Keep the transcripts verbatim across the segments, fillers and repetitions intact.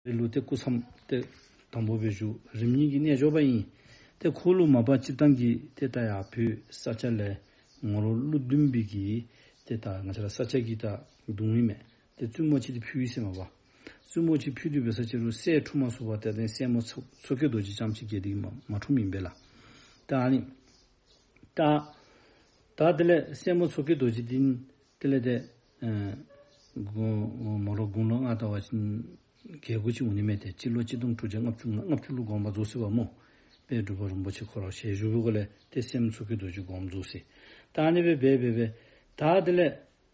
རི་ལུ་ཏེ་སྐུ་མཚམས་ཏེ་དམ་པོ་སྦེ་བཞུགས། རིམ་གཉིས་ཀྱི་རྣལ་འབྱོར་པ་ཨིན། ཏེ་ཁོ་ལུ་མ་པ་སྤྱིར་བཏང་གི་ཏེ་ད་ཡར་བོད་ས་སྐྱ་ལས་ངོར་ཀླུ་ལྡིང་བུ་གི་ཏེ་ད་ང་བཅས་ར་ས་སྐྱ་གི་ད་གདུང་ཨིན་མས། ཏེ་བཙུན་མོ་ཅིག་ཏེ་ཕུལ་ཡི་ཟེར་མ་པ། བཙུན་མོ་ཅིག་ཕུལ་ཏེ་འབད་ས་ཅིག་རུང་སྲས་འཁྲུངས་མ་ཚུགས་པར་ཏེ་ཏེ་སྲས་མོ་མཚོ་མཚོ་སྐྱེས་རྡོ་རྗེ་རྐྱངམ་ཅིག་གིས་འདི་མ་མ་འཁྲུངསམ་ཨིན་པས་ལགས། ད་ཨ་ནི་ད་ད་དེ་ལས་སྲས་མོ་མཚོ་སྐྱེས་རྡོ་རྗེ་འདི་དེ་ལས་ཏེ་ཨེ་དགུང་མོ་ལོ་དགུང་ལོ་ལྔ་བལྟ་བ་ཅིན་བརྒྱད་དགུ་ཅིག་འོང་ནི་མས། ཏེ་སྤྱི་ལོ་གཅིག་སྟོང་དྲུག་བརྒྱ་ལྔ་བཅུ་ང་ལྔ་བཅུ་ལུ་དགོངས་པ་རྫོགས་ཟེར་བ་སྨོ། དཔལ་འབྲུག་པ་རིན་པོ་ཆེ་ཁོ་ར་ཞལ་བཞུགས་པའི་སྒང་ལས་ཏེ་སྲས་མོ་མཚོ་སྐྱེས་རྡོ་རྗེ་དགོངས་རྫོགས་ཟེར། ད་ཨ་ནི་སྦེ་འབད་འབད་འབད་ད་དེ་ལས་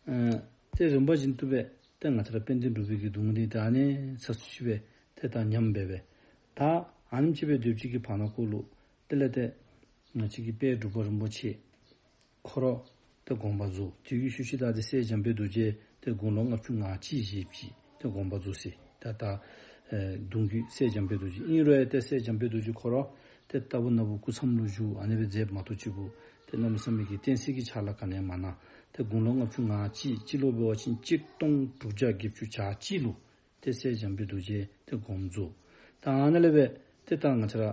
ཨེ་ཏེ་རིམ་པ་བཞིན་དུ་སྦེ་ཏེ་ང་བཅས་ར་དཔལ་ལྡན་འབྲུག་པའི་གི་གདུང་འདི་ད་ཨ་ནི་ཚ་སུ་ཅིག་སྦེ་ཏེ་ད་ཉམས་སྦེ་སྦེ་ད་ཨ་ནེམ་ཅིག་སྦེ་སྡོདཔ་ཅིག་གི་བར་ན་ཁོ་ལུ་དེ་ལས་ཏེ་ང་བཅས་ཀྱི་དཔལ་འབྲུག་པ་རིན་པོ་ཆེ་ཁོ་ར་ཏེ་དགོངས་པ་རྫོགས། དེ་གི་ཤུལ་ཤུལ་ད་ཏེ་སྲས་འཇམ་དཔལ་རྡོ་རྗེ་ཏེ་དགུང་ལོ་ལྔ་བཅུ་ང་གཅིག་བཞེས་ཅི་ཏེ་དགོངས་པ་རྫོགས་ཟེར། ད་ད་ཨེ་གདུང་བརྒྱུད་སྲས་འཇམ་དཔལ་རྡོ་རྗེ་ཨིན་རུང་ཡང་ཏེ་སྲས་འཇམ་དཔལ་རྡོ་རྗེ་ཁོ་ར་ཏེ་རྟག་བུ་ན་བུ་སྐུ་མཚམས་ལུ་བཞུགས་ཨ་ནི་སྦེ་མཛདཔ་མ་གཏོགས་ཅིག་པུ་ཏེ་གནམ་མེད་ས་མེད་ཀྱི་བསྟན་སྲིད་ཀྱི་ཕྱག་ལཱ་ག་ནི་ཡང་མ་གནང་། ཏེ་དགུང་ལོ་ལྔ་བཅུ་ང་གཅིག་སྤྱི་ལོ་འབད་བ་ཅིན་གཅིག་སྟོང་དྲུག་བརྒྱ་བརྒྱད་ཅུ་གྱ་གཅིག་ལུ་ཏེ་སྲས་འཇམ་དཔལ་རྡོ་རྗེ་ཏེ་དགོངས་རྫོགས། ད་ཨ་ནཱ་ལས་སྦེ་ཏེ་ད་ང་བཅས་ར་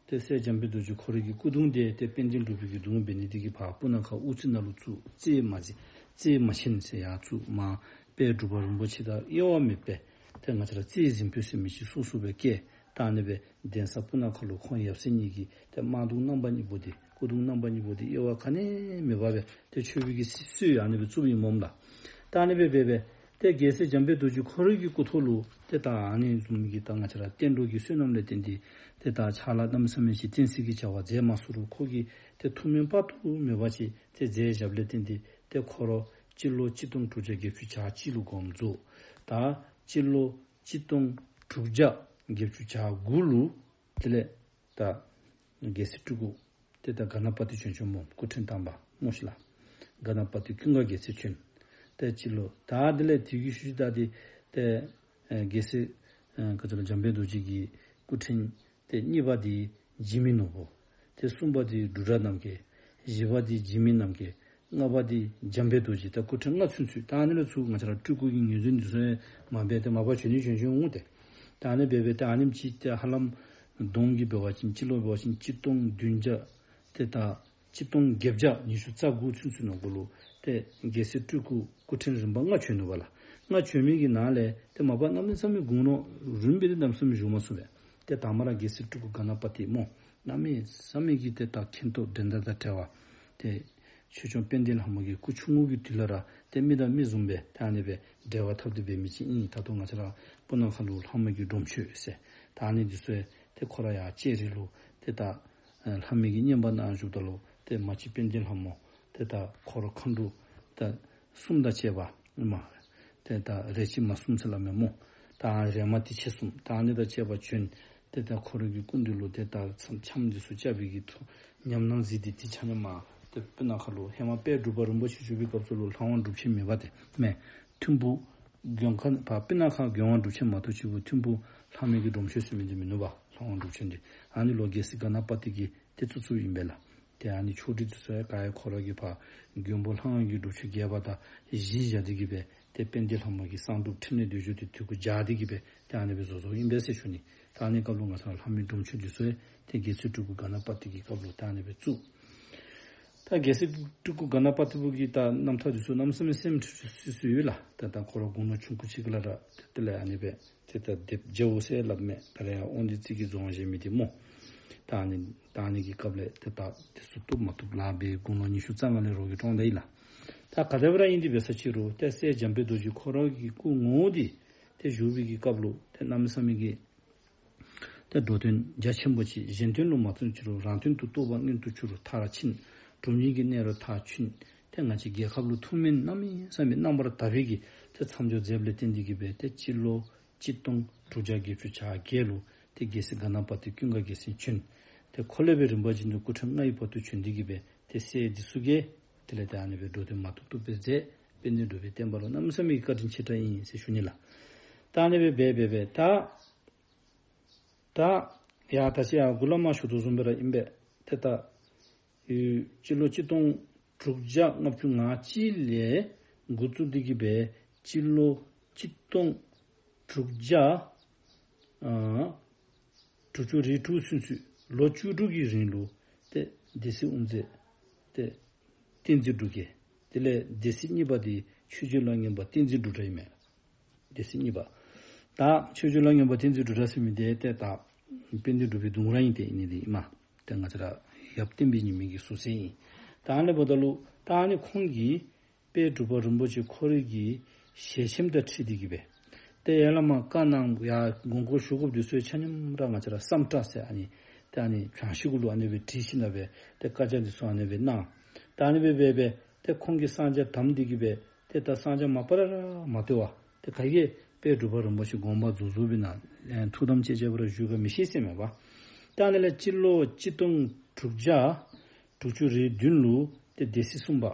ཏེ་སྲས་འཇམ་དཔལ་རྡོ་རྗེ་ཁོ་རའི་གི་སྐུ་གདུང་འདི་ཏེ་དཔལ་ལྡན་འབྲུག་པའི་གི་གདུང་འབད་ནི་འདི་གིས་ཕར་སྤུ་ན་ཁ་དབུ་རྩེ་ནང་ལུ་བཙུགས། རྩེ་མ་ཆེན་རྩེ་མ་ཆེན་ཟེར་ཡར་བཙུགས། མར་དཔལ་འབྲུག་པ་རིན་པོ་ཆེ་དང་དབྱེ་བ་མེདཔ་སྦེ་ཏེ་ང་བཅས་ར་རྩེ་གཟིམ་དཔོན་ཟེར་མི་ཅིག་སོ་སོ་སྦེ་བཀལ། ད་ཨ་ནི་སྦེ་གདན་ས་སྤུ་ན་ཁ་ལུ་ཁོང་ཡབ་སྲས་གཉིས་ཀྱི་ཏེ་དམར་གདུང་རྣམ་པ་གཉིས་པོ་འདི་སྐུ་གདུང་རྣམ་པ་གཉིས་པོ་འདི་དབྱེ་བ་ག་ནི་ཡང་མེད་པར་སྦེ་ཏེ་མཆོད་འབུལ་གྱི་སྲི་སྲོལ་ཨ་ནི་སྦེ་བཙུགསཔ་ཨིན་སྨོ་ལགས། ད་ཨ་ནི་སྦེ་འབད་འབད་ཏེ་རྒྱལ་སྲས་འཇམ་དཔལ་རྡོ་རྗེ་ཁོ་རའི་གི་སྐུ་ཐོག་ལུ་ཏེ་ད་ཨ་ནི་བཟུམ་གྱི་ད་ང་བཅས་ར་བསྟན་འགྲོ་གི་བསོད་ནམས་ལས་བརྟེན་ཏེ་ཏེ་ད་ཕྱག་ལཱ་གནམ་མེད་ས་མེད་ཅིག་བསྟན་སྲིད་ཀྱི་བྱ་བ་མཛད་མ་ཚུགས་རུང་ཁོ་གིས་ཏེ་ཐུགས་སྨོན་དཔག་ཏུ་མེད་པ་ཅིག་ཏེ་མཛད་བཞགཔ་ལས་བརྟེན་ཏེ་ཏེ་ཁོ་ར་སྤྱི་ལོ་གཅིག་སྟོང་དྲུག་བརྒྱ་བརྒྱད་ཅུ་གྱ་གཅིག་ལུ་དགོངས་རྫོགས། ད་སྤྱི་ལོ་གཅིག་སྟོང་དྲུག་བརྒྱ་བརྒྱད་ཅུ་གྱ་དགུ་ལུ་དེ་ལས་ད་རྒྱལ་སྲས་སྤྲུལ་སྐུ་ཏེ་ད་ག་ན་པ་ཏི་བྱོན་བྱོནམ་སྨོ། སྐུ་ཕྲེང་དང་པ་སྨོ་ཤིག་ལགས། ག་ན་པ་ཏི་ཀུན་དགའ་རྒྱལ་མཚན་བྱོན། ཏེ་སྤྱི་ལོ་ད་དེ་ལས་དེ་གི་ཤུལ་ཤུལ་ད་འདི་ཏེ་ཨེ་རྒྱལ་སྲས་ཨེ་ག་ཅི་ལོ་འཇམ་དཔལ་རྡོ་རྗེ་གི་སྐུ་ཕྲེང་ཏེ་གཉིས་པ་འདི་འཇིགས་མེད་ནོར་བུ། ཏེ་གསུམ་པ་འདི་འབྲུག་སྒྲ་རྣམ་རྒྱལ། བཞི་པ་འདི་འཇིགས་མེད་རྣམ་རྒྱལ། ལྔ་པ་འདི་འཇམ་དཔལ་རྡོ་རྗེ། ད་སྐུ་ཕྲེང་ལྔ་ཚུན་ཚོད། ད་ཨ་ནི་ལས་ཚུར་ང་བཅས་ར་སྤྲུལ་སྐུ་གི་ངོས་འཛིན་འདི་ཚུ་ཡང་མ་འབད་དེ་མ་པ་བྱོན་ནི་བྱོན་བྱོན་འོང་སྟེ། ད་ཨ་ནི་འབད་འབད་ཏེ་ཨ་ནེམ་ཅིག་ཏེ་ཧ་ལམ་གདུང་གི་འབད་བ་ཅིན་སྤྱི་ལོ་འབད་བ་ཅིན་གཅིག་སྟོང་བདུན་བརྒྱ་ཏེ་ད་གཅིག་སྟོང་བརྒྱད་བརྒྱ་ཉི་ཤུ་རྩ་དགུ་ཚུན་ཚོད་ནང་འཁོད་ལུ་ཏེ་རྒྱལ་སྲས་སྤྲུལ་སྐུ་སྐུ་ཕྲེང་རིམ་པ་ལྔ་བྱོན་ནུག་པ་ལགས། ལྔ་བྱོན་མི་གི་ནང་ལས་ཏེ་མ་པ་གནམ་མེད་ས་མེད་དགུང་ལོ་རིངམ་སྦེ་ཏེ་གནམ་མེད་ས་མེད་བཞུགས་མ་ཚུགས་པས། ཏེ་དང་པ་ར་རྒྱལ་སྲས་སྤྲུལ་སྐུ་ག་ན་པ་ཏི་སྨོ། གནམ་མེད་ས་མེད་ཀྱི་ཏེ་ད་མཁྱེན་རྟོགས་འགྲན་ཟླ་དང་བྲལ་བ། ཏེ་ཆོས་སྐྱོང་དཔལ་ལྡན་ལྷ་མོ་གི་སྐུ་ཆུང་ངུ་གི་དུས་ལས་ར་ཏེ་མི་དང་མི་བཟུམ་སྦེ་ཏེ་ཨ་ནི་སྦེ་འབྲེལ་བ་འཐབ་སྟེ་འབད་མི་ཅིག་ཨིན། ད་ལྟོ་ང་བཅས་ར་སྤུ་ན་ཁ་ལུ་ལྷ་མོ་གི་སྒྲོམ་མཆོད་ཟེར། ད་ཨ་ནི་འདི་ཚུ་ཡང་ཏེ་ཁོ་ར་ཡར་ལྕགས་རི་ལུ་ཏེ་ད་ཨེ་ལྷ་མོ་གི་བསྙེན་པ་གནང་བཞུགསཔ་ད་ལུ་ཏེ་མ་གཅིག་དཔལ་ལྡན་ལྷ་མོ་ཏེ་ད་ཁོ་ར་མཁའ་འགྲོ་ད་གསུམ་དང་བཅས་པ་མ་ཏེ་ད་རེ་གཅིག་མ་གསུམ་ཟེར་སླབ་མས་སྨོ། ད་རེ་མ་ཏི་མཆེད་གསུམ་ད་ཨ་ནི་དང་བཅས་པ་བྱོན། ཏེ་ད་ཁོ་ར་གི་སྐུ་མདུན་ལུ་ཏེ་ད་འཆམ་འདི་ཚུ་རྐྱབ་པའི་གི་ཐུགས་ཉམས་སྣང་གཟིགས་ཏེ་དེ་ཆ་ནས་མར་ཏེ་སྤུ་ན་ཁ་ལུ་ཧེ་མ་དཔལ་འབྲུག་པ་རིན་པོ་ཆེ་བཞུགས་པའི་སྐབས་སུ་ལུ་ལྷ་དབང་སྒྲུབ་ཆེན་མེད་པ་ཏེ་མས། ཐིམ་ཕུ་མགོན་ཁང་ཕར་སྤུ་ན་ཁ་མགོན་དབང་སྒྲུབ་ཆེན་མ་གཏོགས་ཅིག་པུ་ཐིམ་ཕུ་ལྷ་མོ་གི་སྒྲོམ་མཆོད་ཟེར་མི་འདི་མིན་ནུག་པ། ལྷ་དབང་སྒྲུབ་ཆེན་འདི་ཨ་ནི་ལུ་རྒྱལ་སྲས་ག་ན་པ་ཏི་གིས་ཏེ་བཙུགས་བཙུགསཔ་ཨིན་པས་ལགས། ཏེ་ཨ་ནི་ཆོག་སྒྲིག་འདི་ཚུ་ཡང་ག་ཡང་ཁོ་ར་གིས་ཕར་མགོན་པོ་ལྷ་དབང་གི་སྒྲུབ་མཆོད་རྒྱས་པ་དང་གཞི་བཞག་སྟེ་གིས་སྦེ་ཏེ་དཔལ་ལྡན་ལྷ་མོ་གི་གསང་སྒྲུབ་ཕྲིན་ལས་འདོད་འཇོ་འདི་དེ་གུ་སྦྱར་ཏེ་གིས་སྦེ་ཏེ་ཨ་ནི་སྦེ་བཟོ་བཟོཝ་ཨིན་པས་ཟེར་ཞུ་ནི། ད་ཨ་ནི་སྐབས་ལུ་ང་བཅས་ར་ལྷ་མོའི་སྒྲོམ་མཆོད་འདི་ཚུ་ཡང་ཏེ་རྒྱལ་སྲས་སྤྲུལ་སྐུ་ག་ན་པ་ཏི་གི་སྐབས་ལུ་ད་ཨ་ནི་སྦེ་བཙུགས། ད་རྒྱལ་སྲས་སྤྲུལ་སྐུ་ག་ན་པ་ཏི་པོ་གི་ད་རྣམ་ཐར་འདི་ཚུ་གནམ་མེད་ས་མེད་སེམས་འཁྲུལ་སི་སི་ཡོད་ལགས། ད་ད་ཁོ་ར་དགུང་ལོ་ཆུང་ཀུ་ཅིག་ལས་ར་ཏེ་དེ་ལས་ཨ་ནི་སྦེ་ཏེ་ད་སྡེབ་རྒྱལ་པོ་ཟེར་སླབ་མས། ད་རེས་ཡར་དབང་འདུས་རྩེ་གི་རྫོང་བཞེངས་མི་འདི་སྨོ། ད་ཨ་ནི་ད་ཨ་ནི་གི་སྐབས་ལས་ཏེ་ད་དེ་ཚུ་བཏུབ་མ་བཏུབ་ལཱ་འབད་དགུང་ལོ་ཉི་ཤུ་རྩ་ལྔ་ལས་རོགས་ཀྱིས་བཀྲོངས་ད་ཡི་ལགས། ད་ག་དེ་སྦེ་ར་ཨིན་ཏེ་འབད་ས་ཅིག་རུང་ཏེ་སྲས་འཇམ་དཔལ་རྡོ་རྗེ་ཁོ་ར་གི་སྐུ་ངོ་བོ་འདི་ཏེ་བཞུགས་པའི་གི་སྐབས་ལུ་ཏེ་གནམ་མེད་ས་མེད་ཀྱི་ཏེ་འགྲོ་དོན་རྒྱ་ཆེན་པོ་ཅིག་གཞན་དོན་ལུ་མ་བརྩོན་ཅིག་རུང་རང་དོན་དུ་རྟོགས་པ་མངོན་དུ་གྱུར་མཐར་ཕྱིན། གྲུབ་གཉིས་ཀྱི་གནས་རུ་མཐར་ཕྱིན། ཏེ་ང་བཅས་རྒྱལ་ཁབ་ལུ་ཐུགས་སྨོན་གནམ་མེད་ས་མེད་རྣམ་པར་དག་པའི་གི་ཏེ་མཚམས་སྦྱོར་མཛདཔ་ལས་བརྟེན་ཏེ་གིས་སྦེ་ཏེ་སྤྱི་ལོ་གཅིག་སྟོང་དྲུག་བརྒྱ་བརྒྱད་ཅུ་གྱ་བརྒྱད་ལུ་ཏེ་རྒྱལ་སྲས་ག་ན་པ་ཏི་ཀུན་དགའ་རྒྱལ་མཚན་བྱོན། ཏེ་ཁོ་ལས་སྦེ་རིམ་པ་བཞིན་དུ་སྐུ་ཕྲེང་ལྔའི་བར་དུ་བྱོན་ཏེ་གིས་སྦེ་ཏེ་སྲས་འདི་ཚུ་གིས་དེ་ལས་ཏེ་ཨ་ནི་སྦེ་འགྲོ་དོན་མ་བཏུབ་བཏུབ་སྦེ་མཛད། དཔལ་ལྡན་འབྲུག་པའི་བསྟན་པ་ལུ་གནམ་མེད་ས་མེད་ཀྱི་བཀའ་དྲིན་ཆེ་དྲགས་ཨིན་ཟེར་ཞུ་ནི་ལགས། ད་ཨ་ནི་སྦེ་འབད་འབད་འབད་ད་ད་ཡར་ད་ཅི་ཡར་མགུ་ལས་མར་ཞུ་དོ་བཟུམ་སྦེ་ར་ཨིན་པས། ཏེ་ད་ཡུ་སྤྱི་ལོ་གཅིག་སྟོང་དྲུག་བརྒྱ་ལྔ་བཅུ་ང་གཅིག་ལས་འགོ་བཙུགས་ཏེ་གིས་སྦེ་སྤྱི་ལོ་གཅིག་སྟོང་དྲུག་བརྒྱ་ ཨ་དྲུག་ཅུ་རེ་དྲུག་ཚུན་ཚོད་ལོ་བཅུ་དྲུག་གི་རིང་ལུ་ཏེ་སྡེ་སྲིད་དབུ་མཛད་ཏེ་བསྟན་འཛིན་འབྲུག་རྒྱལ། དེ་ལས་སྡེ་སྲིད་གཉིས་པ་འདི་ཆོས་རྗེ་ལ་སྔོན་པ་བསྟན་འཛིན་འབྲུག་སྒྲ་ཨིན་མས། སྡེ་སྲིད་གཉིས་པ། ད་ཆོས་རྗེ་ལ་སྔོན་པ་བསྟན་འཛིན་འབྲུག་སྒྲ་ཟེར་མི་འདི་ཏེ་ད་དཔལ་ལྡན་འབྲུག་པའི་གདུང་ར་ཨིན། ཏེ་ཨ་ནི་འདི་ཨིན་མས། ཏེ་ང་བཅས་ར་ཡབ་བསྟན་པའི་ཉི་མའི་གི་ཟུར་སྲས་ཨིན། ད་ཨ་ནི་འབདཝ་ད་ལུ་ད་ཨ་ནི་ཁོང་གིས་དཔལ་འབྲུག་པ་རིན་པོ་ཆེ་ཁོ་རའི་གི་ཞལ་ཆེམས་དང་འཁྲིལ་ཏེ་གི་སྦེ་ཏེ་ཡར་ལས་མར་བཀའ་གནང་ཡར་དགོངས་སྐོར་ཞུ་དགོཔ་འདི་ཚུ་ཆ་མཉམ་ར་ང་བཅས་ར་སམ་ཊ་ཟེར་ཨ་ནི་ཏེ་ཨ་ནི་བྱང་ཤིང་གུ་ལུ་ཨ་ནི་སྦེ་བྲིས་ཞིནམ་ལས་སྦེ་ཏེ་བཀའ་རྒྱ་འདི་ཚུ་ཨ་ནི་སྦེ་གནང་། ད་ཨ་ནི་སྦེ་འབད་སྦེ་ཏེ་ཁོང་གིས་གསང་རྒྱ་བསྡམས་ཏེ་གི་སྦེ་ཏེ་ད་གསང་རྒྱ་མ་པ་ར་ར་མ་བཏུབ་པར་ཏེ་ག་གིས་དཔལ་འབྲུག་པ་རིན་པོ་ཆེ་དགོངས་པ་རྫོགས་རྫོགསཔ་ཨིན་ན་ཐུགས་དམ་བཅད་བཅདཔ་ར་ཞུ་ག་མི་ཤེས་ཟེར་མས་པ། ད་ཨ་ནི་ལས་སྤྱི་ལོ་གཅིག་སྟོང་དྲུག་བརྒྱ་དྲུག་ཅུ་རེ་བདུན་ལུ་ཏེ་སྡེ་སྲིད་གསུམ་པ་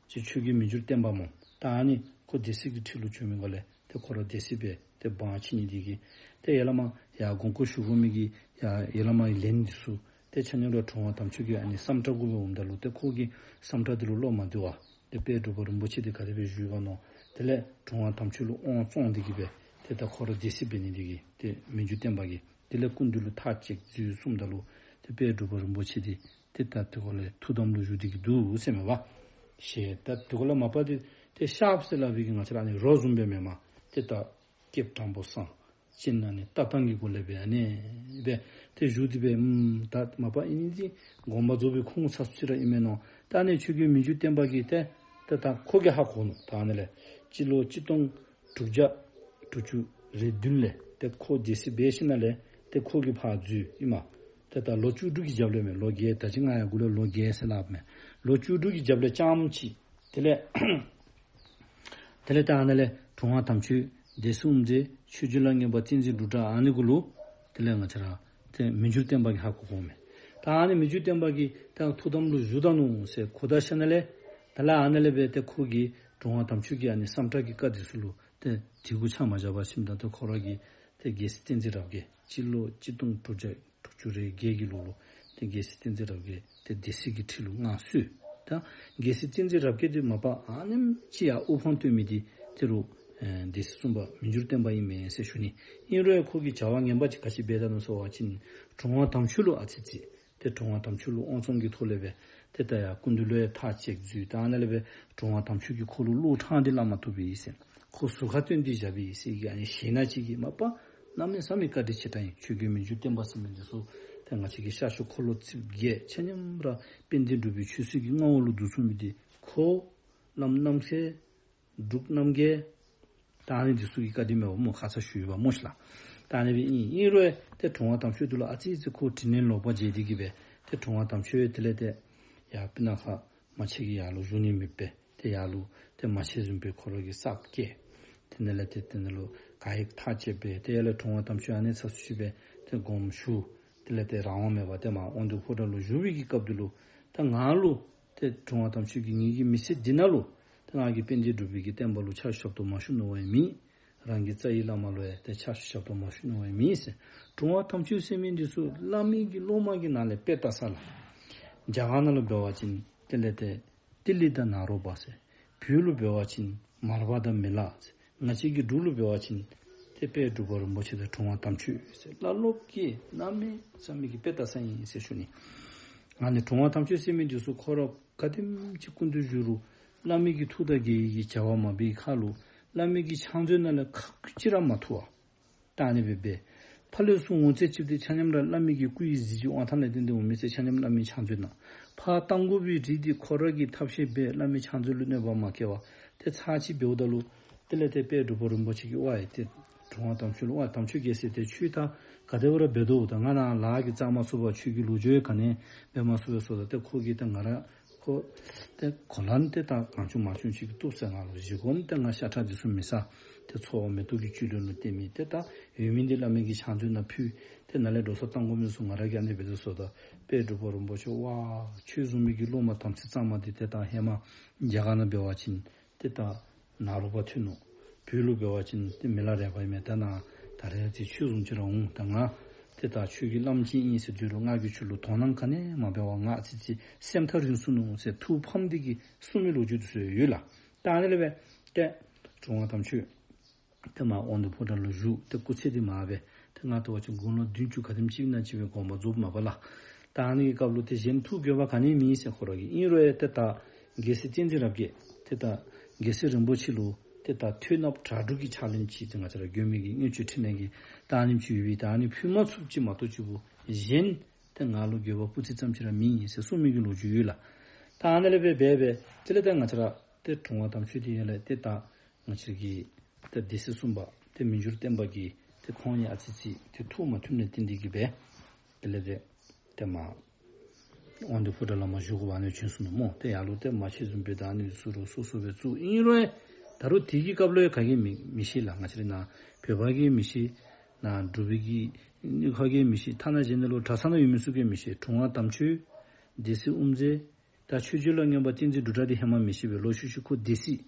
ཅིག་ཆོས་རྒྱལ་མི་འགྱུར་བརྟན་པ་སྨོ། ད་ཨ་ནི་ཁོ་སྡེ་སྲིད་ཀྱི་ཁྲི་ལུ་བྱོན་མི་འགོ་ལས་ཏེ་ཁོ་ར་སྡེ་སྲིད་སྦེ་ཏེ་འབངས་ཆེ་ནི་འདི་གིས་ཏེ་ཡར་ལས་མར་ཡར་དགོངས་སྐོར་ཞུ་དགོ་མི་གི་ཡར་ཡར་ལས་མར་ལན་འདི་ཚུ་ཏེ་ཆ་མཉམ་ར་དྲུང་པ་དམ་ཆོས་ཀྱིས་ཨ་ནི་སམ་ཊ་གུ་སྦེ་འོངམ་ད་ལུ་ཏེ་ཁོ་གིས་སམ་ཊ་འདི་ལུ་བློ་མ་བདེ་བར་ཏེ་དཔལ་འབྲུག་པ་རིན་པོ་ཆེ་འདི་ག་དེ་སྦེ་བཞུགས་ག་མནོ། དེ་ལས་དྲུང་པ་དམ་ཆོས་ལུ་དབང་བཙོང་སྟེ་གི་སྦེ་ཏེ་ད་ཁོ་ར་སྡེ་སྲིད་འབད་ནི་འདི་གིས་ཏེ་མི་འགྱུར་བརྟན་པ་གིས་དེ་ལས་སྐུ་མདུན་ལུ་ཐག་བཅད་འཛུལ་གསུངམ་ད་ལུ་ཏེ་དཔལ་འབྲུག་པ་རིན་པོ་ཆེ་འདི་ཏེ་ད་དེ་ཁོ་ལས་ཐུགས་དམ་ལུ་བཞུགས་ཏེ་གི་འདུག་ཟེར་མས་པ། ཞེས་ད་དེ་ཁོ་ལས་མ་པ་འདི་ཏེ་ཤརཔ་ཟེར་སླབ་པའི་གི་ང་བཅས་ར་ཨ་ནི་རོ་བཟུམ་སྦེ་མེན་མས། ཏེ་ད་སྐེདཔ་དྲང་པོ་བསྲང་། སྤྱན་ཨ་ནི་ལྟ་སྟངས་ཀྱི་སྒོ་ལས་སྦེ་ཨ་ནི་སྦེ་ཏེ་བཞུགས་ཏེ་སྦེ་ཨམ་ད་མ་པ་ཨིན་ནི་འདི་དགོངས་པ་རྫོགས་པའི་ཁོང་ཚ་སུ་ཅིག་ར་ཨིན་མས་མནོ། ད་ཨ་ནི་ཆོས་རྒྱལ་མི་འགྱུར་བརྟན་པ་གིས་ཏེ་ཏེ་ད་ཁོ་གིས་ཧ་གོ་ནུག། ད་ཨ་ནི་ལས་སྤྱི་ལོ་གཅིག་སྟོང་དྲུག་བརྒྱ་དྲུག་ཅུ་རེ་བདུན་ལས་ཏེ་ཁོ་སྡེ་སྲིད་འབད་ཞིནམ་ལས་ཏེ་ཁོ་གིས་ཕར་འཛུལ་ཨིན་མས། ཏེ་ད་ལོ་བཅུ་དྲུག་གི་རྒྱབ་ལས་མས། ལོ་བརྒྱད་ད་ཅི་ང་ཡང་གུ་ལས་ལོ་བརྒྱད་ཟེར་སླབ་མས། ལོ་བཅུ་དྲུག་གི་རྒྱབ་ལས་རྐྱངམ་ཅིག་དེ་ལས་དེ་ལས་ད་ཨ་ནི་ལས་དྲུང་པ་དམ་ཆོས་སྡེ་སྲིད་དབུ་མཛད་ཆོས་རྗེ་ལ་སྔོན་པ་བསྟན་འཛིན་འབྲུག་སྒྲ་ཨ་ནི་གུ་ལུ་དེ་ལས་ང་བཅས་ར་ཏེ་མི་འགྱུར་བརྟན་པ་གིས་ཧ་གོ་གོཝ་མས། ད་ཨ་ནི་མི་འགྱུར་བརྟན་པ་གིས་ད་ཐུགས་དམ་ལུ་བཞུགས་ད་ནུག་ཟེར་གོ་ད་ཞིནམ་ལས་དེ་ལས་ཨ་ནི་ལས་སྦེ་ཏེ་ཁོ་གིས་དྲུང་པ་དམ་ཆོས་ཀྱི་ཨ་ནི་སམ་ཊ་གི་བཀའ་འདི་ཚུ་ལུ་ཏེ་དེ་གུ་ཆ་མ་བཞག་པར་ཞིནམ་ད་ཏེ་ཁོ་ར་གིས་ཏེ་རྒྱལ་སྲས་བསྟན་འཛིན་རབ་རྒྱས་སྤྱི་ལོ་གཅིག་སྟོང་དྲུག་བརྒྱ་དྲུག་ཅུ་རེ་བརྒྱད་ཀྱི་ལོ་ལུ་ཏེ་རྒྱལ་སྲས་བསྟན་འཛིན་རབ་རྒྱས་ཏེ་སྡེ་སྲིད་ཀྱི་ཁྲི་ལུ་མངའ་གསོལ། ད་རྒྱལ་སྲས་བསྟན་འཛིན་རབ་རྒྱས་འདི་མ་པ་ཨ་ནེམ་ཅིག་ཡང་དབུ་འཕང་བསྟོད་མི་འདི་ཏེ་རུང་ཨེ་སྡེ་སྲིད་གསུམ་པ་མི་འགྱུར་བརྟན་པ་ཨིན་མས་ཟེར་ཞུ་ནི། ཨིན་རུང་ཁོ་གིས་བྱ་བ་ངན་པ་ཅིག་ག་ཅི་འབད་ད་ནུག་ཟེར་བ་ཅིན་དྲུང་པ་དམ་ཆོས་ལུ་ཨ་ཙི་ཙི་ཏེ་དྲུང་པ་དམ་ཆོས་ལུ་དབང་བཙོང་གི་ཐོག་ལས་སྦེ་ཏེ་ད་ཡར་སྐུ་མདུན་ལུ་ཡང་ཐག་བཅད་འཛུལ། ད་ཨ་ནཱ་ལས་སྦེ་དྲུང་པ་དམ་ཆོས་ཀྱིས་ཁོ་ལུ་བློ་ཕྲང་སྟེ་སླབ་མ་བཏུབ་པས་ཟེར། ཁོ་ཟུར་ཁར་བཏོན་ཏེ་བཞག་པས་ཟེར་གི་ཨ་ནི་ཞེ་ན་ཅིག་གིས་མ་པ་གནམ་མེད་ས་མེད་བཀའ་དྲིན་ཆེ་དྲགས་ཨིན། ཆོས་རྒྱལ་མི་འགྱུར་བརྟན་པ་ཟེར་མི་འདི་ཚུ་ཏེ་ང་བཅས་ཀྱི་ཤར་ཕྱོགས་འཁོར་ལོ་རྩིབས་བརྒྱད་ཆ་མཉམ་ར་དཔལ་ལྡན་འབྲུག་པའི་ཆོས་སྲིད་ཀྱི་མངའ་འོག་ལུ་བསྡུ་ཚུགས་མི་འདི་ཁོ་བླམ་རྣམ་སྲས་འབྲུག་རྣམ་རྒྱལ་ད་ཨ་ནི་འདི་ཚུ་གི་བཀའ་དྲིན་མས་པ་སྨོ། ཁ་ཙ་ཞུ་ཡི་པ་སྨོ་ཤིག་ལགས། ད་ཨ་ནི་སྦེ་ཨིན། ཨིན་རུང་ཏེ་དྲུང་པ་དམ་ཆོས་འདི་ལུ་ཨ་ཙི་ཙི་ཁོ་དྲིན་ལན་ལོག་པ་འཇལ་ཏེ་གི་སྦེ་ཏེ་དྲུང་པ་དམ་ཆོས་དེ་ལས་ཏེ་ཡར་སྤུ་ན་ཁ་མ་ཆེན་གྱི་ཡར་ལུ་བཞུགས་ནི་མེད་པས། ཏེ་ཡར་ལུ་ཏེ་མ་ཆེན་བཟུམ་སྦེ་ཁོ་ར་གིས་ས་བཀལ། དེ་ནང་ལས་ཏེ་དེ་ནང་ལུ་ག་ཡི་ཐག་བཅད་པས། ཏེ་ཡར་ལས་དྲུང་པ་དམ་ཆོས་ཨ་ནི་ཚ་སུ་ཅིག་སྦེ་ཏེ་དགོངསམ་ཞུ། དེ་ལས་ཏེ་རང་དབང་མེད་པར་ཏེ་མར་དབང་འདུས་ཕོ་བྲང་ལུ་བཞུགས་པའི་གི་སྐབས་འདི་ལུ་ད་ང་ལུ་ཏེ་དྲུང་པ་དམ་ཆོས་ཀྱིས་ངེ་གི་མི་ཚེ་འདི་ནང་ལུ་ཏེ་ང་གིས་དཔལ་ལྡན་འབྲུག་པའི་གི་བསྟན་པ་ལུ་ཕྱག་ཞབས་ཏོག་མ་ཞུ་མནོ་བ་ཡང་མེད། རང་གི་རྩ་བའི་བླ་མ་ལུ་ཡང་ཏེ་ཕྱག་ཞབས་ཏོག་མ་ཞུ་མནོ་བ་ཡང་མེད་ཟེར། དྲུང་པ་དམ་ཆོས་ཟེར་མི་འདི་ཚུ་བླ་མའི་གི་སློབ་མ་གི་ནང་ལས་དཔེ་ལྟ་ས་ལགས། རྒྱ་གར་ནང་ལུ་འབད་བ་ཅིན་དེ་ལས་ཏེ་ཏི་ལི་དང་ནཱ་རོ་པ་ཟེར། བོད་ལུ་འབད་བ་ཅིན་མར་པ་དང་མི་ལ་ཟེར། ང་བཅས་ཀྱི་འབྲུག་ལུ་འབད་བ་ཅིན་ཏེ་དཔལ་འབྲུག་པ་རིན་པོ་ཆེ་དང་དྲུང་པ་དམ་ཆོས་ཟེར་བླ་སློབ་ཀྱི་གནམ་མེད་ས་མེད་ཀྱི་དཔེ་ལྟ་ས་ཨིན་ཟེར་ཞུ་ནི། ཨ་ནི་དྲུང་པ་དམ་ཆོས་ཟེར་མི་འདི་ཚུ་ཁོ་ར་ག་དེམ་ཅིག་སྐུ་མདུན་བཞུགས་རུང་བླ་མའི་གི་ཐུགས་དང་འགལ་བའི་གི་བྱ་བ་མ་འབད་བའི་ཁར་ལུ་བླ་མའི་གི་ཕྱག་མཛོད་ནང་ལས་ཁ་ཅིག་ར་མ་འཐུ་བར་ད་ཨ་ནི་སྦེ་འབད། ཕར་ལས་ཚུར་འོང་ཚད་ཅིག་ཏེ་ཆ་མཉམ་ར་བླ་མའི་གི་སྐུ་ཡི་གཟི་བརྗིད་དབང་ཐང་ལས་བརྟེན་ཏེ་འོང་མི་ཚུ་ཆ་མཉམ་བླ་མའི་ཕྱག་མཛོད་ནང་། ཕར་བཏང་དགོ་པའི་རིགས་འདི་ཁོ་ར་གིས་ཐབས་ཤེས་འབད་བླ་མའི་ཕྱག་མཛོད་ལུ་གནོད་པ་མ་བཀལ་བར་ཏེ་ཚར་གཅིག་འབདཝ་ད་ལུ་དེ་ལས་ཏེ་དཔལ་འབྲུག་པ་རིན་པོ་ཆེ་གིས་ཝའེ་ཏེ་དྲུང་པ་དམ་ཆོས་ལུ་ཝའེ་དམ་ཆོས་རྒྱལ་སྲས་ཏེ་ཁྱོད་ད་ག་དེ་སྦེ་ར་འབད་དོ། ད་ང་ནཱ་ལཱ་གིས་བཙག་མ་ཚུགས་པར་ཆོས་ཀྱི་ལོ་རྒྱུས་ག་ནི་འབད་མ་ཚུགས་པས་ཟེརཝ་ད་ཏེ་ཁོ་གིས་ད་ང་ར་ཁོ་ཏེ་གོ་ལ་ནི་ཏེ་ད་གང་བྱུང་མང་བྱུང་ཅིག་གིས་བཏུབ་ཟེར། ང་ལུ་བཞེས་སྒོ་ནི་ཏེ་ང་ཤ་ཁྲག་འདི་ཚུ་མི་ཟ། ཏེ་འཚོ་བ་མེ་ཏོག་གི་བཅུད་ལེན་ལུ་བརྟེན་མི་ཏེ་ད་ཡོད་མི་འདི་བླ་མའི་གི་ཕྱག་མཛོད་ནང་ཕུལ། ཏེ་ནཱ་ལས་འགྲོ་སོང་བཏང་དགོ་མི་ཚུ་ང་ར་གིས་ཨ་ནི་འབད་དོ་ཟེརཝ་ད་དཔལ་འབྲུག་པ་རིན་པོ་ཆེ་ཝའེ་ཁྱོད་བཟུམ་མའི་གི་སློབ་མ་དམ་ཚིག་གཙང་མ་འདི་ཏེ་ད་ཧེ་མ་རྒྱ་གར་ནང་འབད་བ་ཅིན་ཏེ་ད་ནཱ་རོ་པ་ཐོན་ནུག། བོད་ལུ་འབད་བ་ཅིན་ཏེ་མི་ལ་རས་པ་ཨིན་མས། ད་ནཱ་ད་རེས་ཏེ་ཁྱོད་བཟུམ་ཅིག་ར་འོང་། ད་ང་ཏེ་ད་ཁྱོད་ཀྱི་བླམ་ཅིག་ཨིན་ཟེར་དོ་རུང་ང་གིས་ཁྱོད་ལུ་དོ་སྣང་ག་ནི་མ་འབད་བར་ང་ཨ་ཙི་ཅིག་སེམས་ཐག་རིང་སོང་ནུག་ཟེར་ཐུགས་ཕམ་སྟེ་གི་གསུངས་མི་ལོ་རྒྱུས་འདི་ཚུ་ཡོད་ལགས། ད་ཨ་ནི་ལས་འབད་ཏེ་དྲུང་པ་དམ་ཆོས་ཏེ་མར་དབང་འདུས་ཕོ་བྲང་ལུ་བཞུགས། ཏེ་སྐུ་ཚེ་འདི་མར་སྦེ་ ཏེ་ང་བལྟ་བ་ཅིན་དགུང་ལོ་བདུན་ཅུ་ག་དེམ་ཅིག་ཨིན་ན་ཅིག་སྦེ་དགོངས་པ་རྫོགསཔ་མས་པ་ལགས། ད་ཨ་ནི་གི་སྐབས་ལུ་ཏེ་གཞན་ཐུགས་འགྱོད་པ་ག་ནི་མེད་ཟེར་ཁོ་ར་གིས། ཨིན་རུང་ཡང་ཏེ་ད་རྒྱལ་སྲས་བསྟན་འཛིན་རབ་རྒྱས་ཏེ་ད་རྒྱལ་སྲས་རིན་པོ་ཆེ་ལུ་ཏེ་ད་ཐོད་ནགཔོ་གྲགས་དྲུག་གི་ཕྱག་ལེན་ཅིག་ཏེ་ང་བཅས་ར་མགོན་པོའི་གི་མངོན་སྤྱོད་འཕྲིན་ལས་ཀྱི་ད་ཨ་ནེམ་ཅིག་ཡོད་པའི་ད་ཨ་ནི་ཕུལ་མ་ཚུགསཔ་ཅིག་མ་གཏོགས་ཅིག་པོ་གཞན་ཏེ་ང་ལུ་འགྱོད་པ་སྤུ་ཙི་ཙམ་ཅིག་ར་མེད་ཟེར་གསུངས་མི་གི་ལོ་རྒྱུས་ཡོད་ལགས། ད་ཨ་ནི་ལས་འབད་འབད་འབད་དེ་ལས་ད་ང་བཅས་ར་ཏེ་དྲུང་པ་དམ་ཆོས་འདི་ཡང་ལས་ཏེ་ད་ང་བཅས་ཀྱི་ཏེ་སྡེ་སྲིད་གསུམ་པ་ཏེ་མི་འགྱུར་བརྟན་པ་གིས་ཏེ་ཁོང་གཉིས་ཨ་ཙི་ཙི་ཏེ་ཐུགས་མ་མཐུན་ནི་བརྟེན་ཏེ་གིས་འབད་དེ་ལས་ཏེ་ཏེ་མ་དབང་འདུས་ཕོ་བྲང་ལས་མར་བཞུགས་དགོཔ་ཨ་ནི་བྱུང་སོང་ནུག་སྨོ། ཏེ་ཡར་ལུ་ཏེ་མ་ཆེན་བཟུམ་སྦེ་ད་ཨ་ནི་ཚུ་རུང་སོ་སོ་སྦེ་བཙུགས། ཨིན་རུང་ཡང་ད་རུང་དེ་གི་སྐབས་ལུ་ཡང་ག་གིས་མི་མི་ཤེས་ལགས། ང་བཅས་ར་ནཱ་བོད་པ་གིས་མི་ཤེས། ནཱ་འབྲུག་པའི་གི་ག་གིས་མི་ཤེས། ཐ་ན་གཞན་ནཱ་ལུ་གྲྭ་ཚང་ནང་ཡོད་མི་ཚུ་གིས་མི་ཤེས། དྲུང་པ་དམ་ཆོས་སྡེ་སྲིད་དབུ་མཛད་ད་ཆོས་རྗེ་ལ་སྔོན་པ་བསྟན་འཛིན་འབྲུག་གྲགས་འདི་ཧེ་མ་མི་ཤེས་པས། ལོག་ཤུལ་ཤུལ་ཁོ་སྡེ་སྲིད་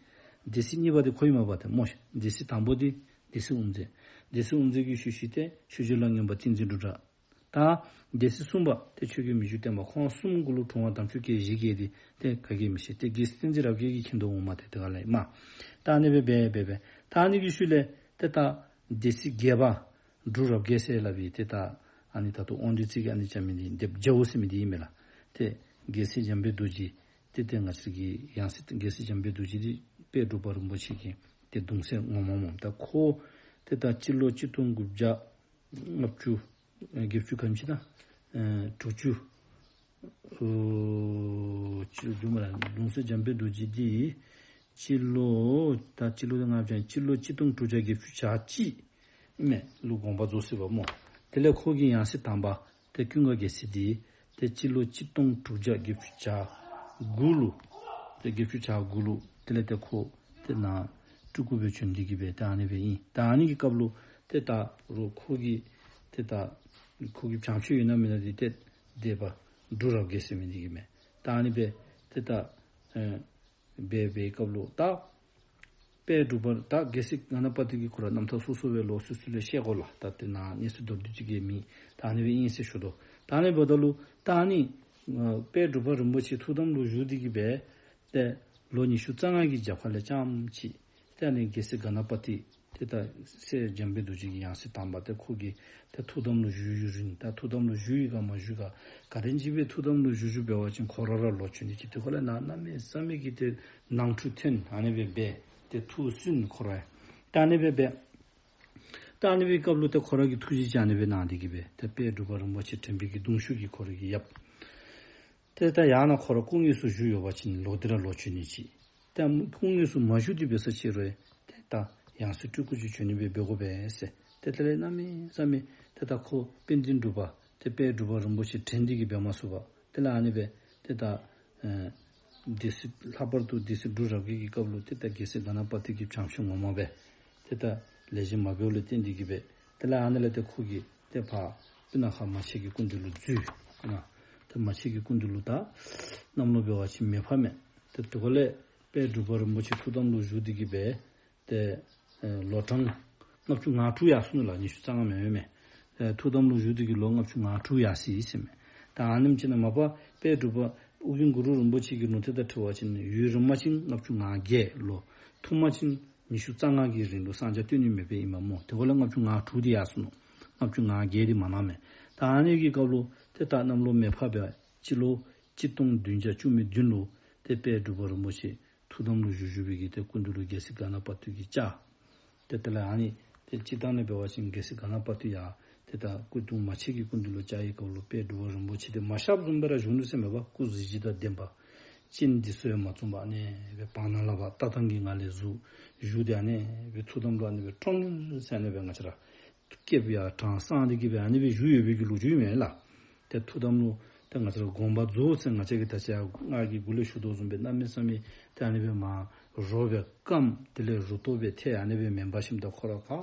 སྡེ་སྲིད་གཉིས་པ་འདི་ཁོ་ཨིན་མས་པ་ཏེ་སྨོ་ཤ། སྡེ་སྲིད་དང་པོ་འདི་སྡེ་སྲིད་དབུ་མཛད། སྡེ་སྲིད་དབུ་མཛད་ཀྱི་ཤུལ་ཤུལ་ཏེ་ཆོས་རྗེ་ལ་སྔོན་པ་བསྟན་འཛིན་འབྲུག་གྲགས། ད་སྡེ་སྲིད་གསུམ་པ་ཏེ་ཆོས་རྒྱལ་མི་འགྱུར་བརྟན་པ། ཁོང་གསུམ་གུ་ལུ་དྲུང་པ་དམ་ཆོས་སྐད་བཞི་བརྒྱད་འདི་ཏེ་ག་གིས་མི་ཤེས། ཏེ་རྒྱལ་སྲས་བསྟན་འཛིན་རབ་རྒྱས་ཀྱིས་མཁྱེན་དོ་འོང་མས། ཏེ་དེ་ག་ལས་མ་ད་ཨ་ནི་སྦེ་འབད་འབད་འབད་ད་ཨ་ནི་གི་ཤུལ་ལས་ཏེ་ད་སྡེ་སྲིད་བརྒྱད་པ་འབྲུག་རབ་རྒྱས་ཟེར་སླབ་པའི་ཏེ་ད་ཨ་ནི་ད་ལྟོ་དབང་འདུས་རྩེ་གི་ཨ་ནི་རྐྱབ་མི་འདི་སྡེ་པ་རྒྱལ་པོ་ཟེར་མི་འདི་ཨིན་མས་ལགས། ཏེ་རྒྱལ་སྲས་འཇམ་དཔལ་རྡོ་རྗེ་ཏེ་ཏེ་ང་བཅས་ཀྱི་ཡང་སྲིད་རྒྱལ་སྲས་འཇམ་དཔལ་རྡོ་རྗེ་འདི་དཔལ་འབྲུག་པ་རིན་པོ་ཆེ་གི་ཏེ་གདུང་སྲས་ངོ་མ་སྨོ། ད་ཁོ་ཏེ་ད་སྤྱི་ལོ་གཅིག་སྟོང་དགུ་བརྒྱ་ལྔ་བཅུ་ཨེ་བརྒྱད་ཅུ་ག་དེམ་ཅིག་ད་ཨེ་དྲུག་ཅུ་ཨོ་སྤྱི་ལོ་རྒྱུན་མ་ར་གདུང་སྲས་འཇམ་དཔལ་རྡོ་རྗེ་འདི་སྤྱི་ལོ་ད་སྤྱི་ལོ་ལྔ་བརྒྱ་སྤྱི་ལོ་གཅིག་སྟོང་དྲུག་བརྒྱ་བརྒྱད་ཅུ་གྱ་གཅིག་ཨིན་མས་ལུ་དགོངས་པ་རྫོགས་ཟེར་བ་སྨོ། དེ་ལས་ཁོ་གི་ཡང་སྲིད་དང་པ་ཏེ་ཀུན་དགའ་རྒྱལ་མཚན་འདི་ཏེ་སྤྱི་ལོ་གཅིག་སྟོང་དྲུག་བརྒྱ་བརྒྱད་ཅུ་གྱ་དགུ་ལུ་ཏེ་བརྒྱད་ཅུ་གྱ་དགུ་ལུ་དེ་ལས་ཏེ་ཁོ་ཏེ་ནཱ་སྤྲུལ་སྐུ་སྦེ་བྱོན་ཏེ་གིས་སྦེ་ཏེ་ཨ་ནི་སྦེ་ཨིན། ད་ཨ་ནི་གི་སྐབས་ལུ་ཏེ་ད་རུང་ཁོ་གི་ཏེ་ད་ཁོ་གི་བྱམས་སྐྱོང་ཡོད་ན་མེད་ན་འདི་ཏེ་སྡེ་པ་འབྲུག་རབ་རྒྱས་ཟེར་མི་འདི་གིས་མས། ད་ཨ་ནི་སྦེ་ཏེ་ད་ཨེ་འབད་བའི་སྐབས་ལུ་ད་དཔལ་འབྲུག་པ་ད་རྒྱལ་སྲས་ག་ན་པ་ཏི་གིས་ཁོ་ར་རྣམ་ཐར་སོ་སོ་སྦེ་ལོག་སོ་སོ་ལས་བཤད་དགོ་ལགས། ད་ཏེ་ནཱ་གནས་ཚུལ་མདོར་བསྡུས་ཅིག་གིས་མེད། ད་ཨ་ནི་སྦེ་ཨིན་ཟེར་ཞུ་དོ། ད་ཨ་ནི་འབདཝ་ད་ལུ་ད་ཨ་ནི་ཨ་དཔལ་འབྲུག་པ་རིན་པོ་ཆེ་ཐུགས་དམ་ལུ་བཞུགས་ཏེ་གིས་སྦེ་ཏེ་ལོ་ཉི་ཤུ་རྩ་ལྔ་གི་རྒྱབ་ཁ་ལས་རྐྱངམ་ཅིག་ཏེ་ཨ་ནི་རྒྱལ་སྲས་ག་ན་པ་ཏི་ཏེ་ད་སྲས་འཇམ་དཔལ་རྡོ་རྗེ་གི་ཡང་སྲིད་དང་པ་ཏེ་ཁོ་གིས་ཏེ་ཐུགས་དམ་ལུ་བཞུགས་བཞུགས་རིང་ད་ཐུགས་དམ་ལུ་བཞུགས་ཡི་ག་མ་བཞུགས་ག་ག་དེམ་ཅིག་སྦེ་ཐུགས་དམ་ལུ་བཞུགས་བཞུགས་འབད་བ་ཅིན་ཁོ་ར་ར་ལོག་བྱོན་ནི་ཅིག་ཏེ་ཁོ་ལས་ནཱ་གནམ་མེད་ས་མེད་ཀྱི་ཏེ་ནང་འཁྲུག་ཐོན་ཨ་ནི་སྦེ་འབད་ཏེ་ཐུགས་སུན་ཁོ་ར་ད་ཨ་ནི་སྦེ་འབད། ད་ཨ་ནི་སྦེ་སྐབས་ལུ་ཏེ་ཁོ་ར་གིས་ཐུགས་རྗེ་ཅིག་ཨ་ནི་སྦེ་གནང་སྟེ་གིས་སྦེ་ཏེ་དཔལ་འབྲུག་པ་རིན་པོ་ཆེ་དྲན་པའི་གི་གདུང་ཤུགས་ཀྱིས་ཁོ་ར་གི་ཡབ་ཏེ་ད་ཡང་ན་ཁོ་ར་སྐུ་དངོས་སུ་བཞུགས་ཡོད་པ་ཅིན་ལོག་སྟེ་ར་ལོག་བྱོན་ནི་ཅིག། ཏེ་སྐུ་དངོས་སུ་མ་བཞུགས་ཏེ་འབད་ས་ཅིག་རུང་ཏེ་ད་ཡང་སྲིད་སྤྲུལ་སྐུ་ཅིག་བྱོན་ནི་སྦེ་འབད་དགོ་པས་ཟེར། ཏེ་དེ་ལས་གནམ་མེད་ས་མེད་ཏེ་ད་ཁོ་དཔལ་ལྡན་འབྲུག་པ་ཏེ་དཔལ་འབྲུག་པ་རིན་པོ་ཆེ་དྲན་ཏེ་གིས་འབད་མ་ཚུགས་པར་དེ་ལས་ཨ་ནི་སྦེ་ཏེ་ད་ཨེ་སྡེ་སྲིད་ལྷག་པར་དུ་སྡེ་སྲིད་འབྲུག་རབ་རྒྱས་ཀྱི་སྐབས་ལུ་ཏེ་ད་རྒྱལ་སྲས་ག་ན་པ་ཏི་གི་བྱམས་སྐྱོང་ངོ་མ་སྦེ་ཏེ་ད་ལེགས་ཤོམ་མ་འབདཝ་ལས་བརྟེན་ཏེ་གིས་སྦེ་དེ་ལས་ཨ་ནི་ལས་ཏེ་ཁོ་གིས་ཏེ་ཕར་སྤུ་ན་ཁ་མ་ཆེན་གྱི་སྐུ་མདུན་ལུ་འཛུལ། ཨ་ཏེ་མ་ཆེན་གྱི་སྐུ་མདུན་ལུ་ད་གནམ་ལོ་འབད་བ་ཅིན་མེ་ཕག་མས། ཏེ་དེ་ཁར་ལས་དཔལ་འབྲུག་པ་རིན་པོ་ཆེ་ཐུགས་དམ་ལུ་བཞུགས་ཏེ་གིས་སྦེ་ཏེ་ཨེ་ལོ་གྲངས་ལྔ་བཅུ་ང་དྲུག་ཡར་སོ་ནུག་ལགས། ཉི་ཤུ་རྩ་ལྔ་མེན་མས། ཨེ་ཐུགས་དམ་ལུ་བཞུགས་ཏེ་གིས་ལོ་ལྔ་བཅུ་ང་དྲུག་ཡར་སོ་ཡི་ཟེར་མས། ད་ཨ་ནེམ་ཅིག་ནང་མ་པ་དཔལ་འབྲུག་པ་ཨོ་རྒྱན་གུ་རུ་རིན་པོ་ཆེ་གི་ལུང་བསྟན་དང་འཁྲིལ་བ་ཅིན་ཡུན་རིང་པ་ཅིན་ལྔ་བཅུ་ང་བརྒྱད་ལོ། ཐུང་པ་ཅིན་ཉི་ཤུ་རྩ་ལྔ་གི་རིང་ལུ་གསང་རྒྱ་སྟོན་ནི་མེདཔ་ཨིནམ་སྨོ། དེ་ཁར་ལས་ལྔ་བཅུ་ང་དྲུག་འདི་ཡར་སོ་ནུག། ལྔ་བཅུ་ང་བརྒྱད་འདི་མ་གནང་མས། ད་ཨ་ནི་གི་སྐབས་ལུ་ཏེ་ད་གནམ་ལོ་མེ་ཕག་སྦེ་སྤྱི་ལོ་གཅིག་སྟོང་བདུན་བརྒྱ་བཅུ་མེད་བདུན་ལུ་ཏེ་དཔལ་འབྲུག་པ་རིན་པོ་ཆེ་ཐུགས་དམ་ལུ་བཞུགས་བཞུགས་པའི་གི་ཏེ་སྐུ་མདུན་ལུ་རྒྱལ་སྲས་ག་ན་པ་ཏི་གིས་བཅར། ཏེ་དེ་ལས་ཨ་ནི་ཏེ་སྤྱིར་བཏང་ལས་འབད་བ་ཅིན་རྒྱལ་སྲས་ག་ན་པ་ཏི་ཡང་ཏེ་ད་སྐུ་གདུང་མ་ཆེན་གྱི་སྐུ་མདུན་ལུ་བཅར་བའི་སྐབས་ལུ་དཔལ་འབྲུག་པ་རིན་པོ་ཆེ་འདི་མ་གཤགསཔ་བཟུམ་སྦེ་ར་བཞུགས་ནུག་ཟེར་མས་པ། སྐུ་གཟི་བརྗིད་དང་ལྡན་པ། སྤྱན་འདི་ཚུ་ཡང་མ་བཙུམ་པར་ཨ་ནི་སྦེ་བར་སྣང་ལ་བ་ལྟ་སྟངས་ཀྱིས་ང་ལས་གཟུགས་བཞུགས་ཏེ་ཨ་ནི་སྦེ་ཐུགས་དམ་ལུ་ཨ་ནི་སྦེ་ཀྲོང་ཀྲོང་ཟེར་ཨ་ནི་སྦེ་ང་བཅས་ར་སྐེདཔ་ཡར་དྲངས་གསང་སྟེ་གིས་སྦེ་ཨ་ནི་སྦེ་བཞུགས་ཡོད་པའི་གི་ལོ་རྒྱུས་མས་ལགས། ཏེ་ཐུགས་དམ་ལུ་ཏེ་ང་བཅས་ར་དགོངས་པ་རྫོགས་ཟེར་ང་བཅས་ཀྱིས་ད་ཅི་ཡང་ང་གིས་གོང་ལས་ཞུ་དོ་བཟུམ་སྦེ་གནམ་མེད་ས་མེད་ཏེ་ཨ་ནི་སྦེ་མར་རོ་སྦེ་སྐམ་དེ་ལས་རུ་ཏོ་སྦེ་ཐལ་ཨ་ནི་སྦེ་མེན་པར་ཞིནམ་ད་ཁོ་ར་ཁ་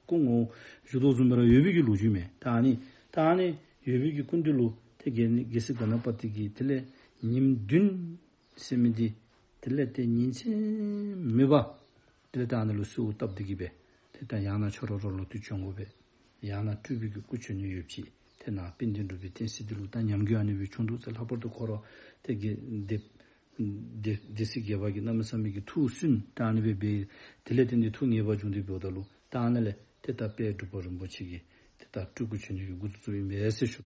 སྐུ་ངོ་བཞུགས་དོ་བཟུམ་སྦེ་ར་ཡོད་པའི་གི་ལོ་རྒྱུས་མས། ད་ཨ་ནི་ད་ཨ་ནི་ཡོད་པའི་གི་སྐུ་མདུན་ལུ་ཏེ་རྒྱལ་རྒྱལ་སྲས་ག་ན་པ་ཏི་གིས་དེ་ལས་ཉིནམ་བདུན་ཟེར་མི་འདི་དེ་ལས་ཏེ་ཉིན་མཚན་མེད་པར་དེ་ལས་ད་ཨ་ནི་ལུ་གསོལཝ་བཏབ་སྟེ་གིས་སྦེ་ཏེ་ད་ཡང་ན་ཁྱོད་ར་ར་ལོག་སྟེ་བྱོན་དགོ་པས། ཡང་ན་སྤྲུལ་པའི་གི་སྐུ་བྱོན་ནི་ཡོདཔ་ཅིག། ཏེ་ནཱ་དཔལ་ལྡན་འབྲུག་པའི་བསྟན་སྲིད་འདི་ལུ་ད་ཉམས་རྒུད་ཨ་ནི་སྦེ་བྱུང་འདུག་ཟེར། ལྷག་པར་དུ་ཁོ་ར་ཏེ་གི་སྡེ་སྡེ་སྡེ་སྲིད་བརྒྱད་པ་གིས་གནམ་མེད་ས་མེད་ཀྱི་ཐུགས་སུན་ད་ཨ་ནི་སྦེ་འབད། དེ་ལས་བརྟེན་ཏེ་ཐུགས་ངེས་པ་བྱུང་སྟེ་འབདཝ་ད་ལུ་ད་ཨ་ནི་ལས་ཏེ་ད་དཔལ་འབྲུག་པ་རིན་པོ་ཆེ་གིས་ ཏེ་ད་སྤྲུལ་སྐུ་ཆོས་ཉིད་ཀྱི་འགོ་བཙུགས་བཙུགསཔ་ཨིན་པས་ཟེར་ཞུ།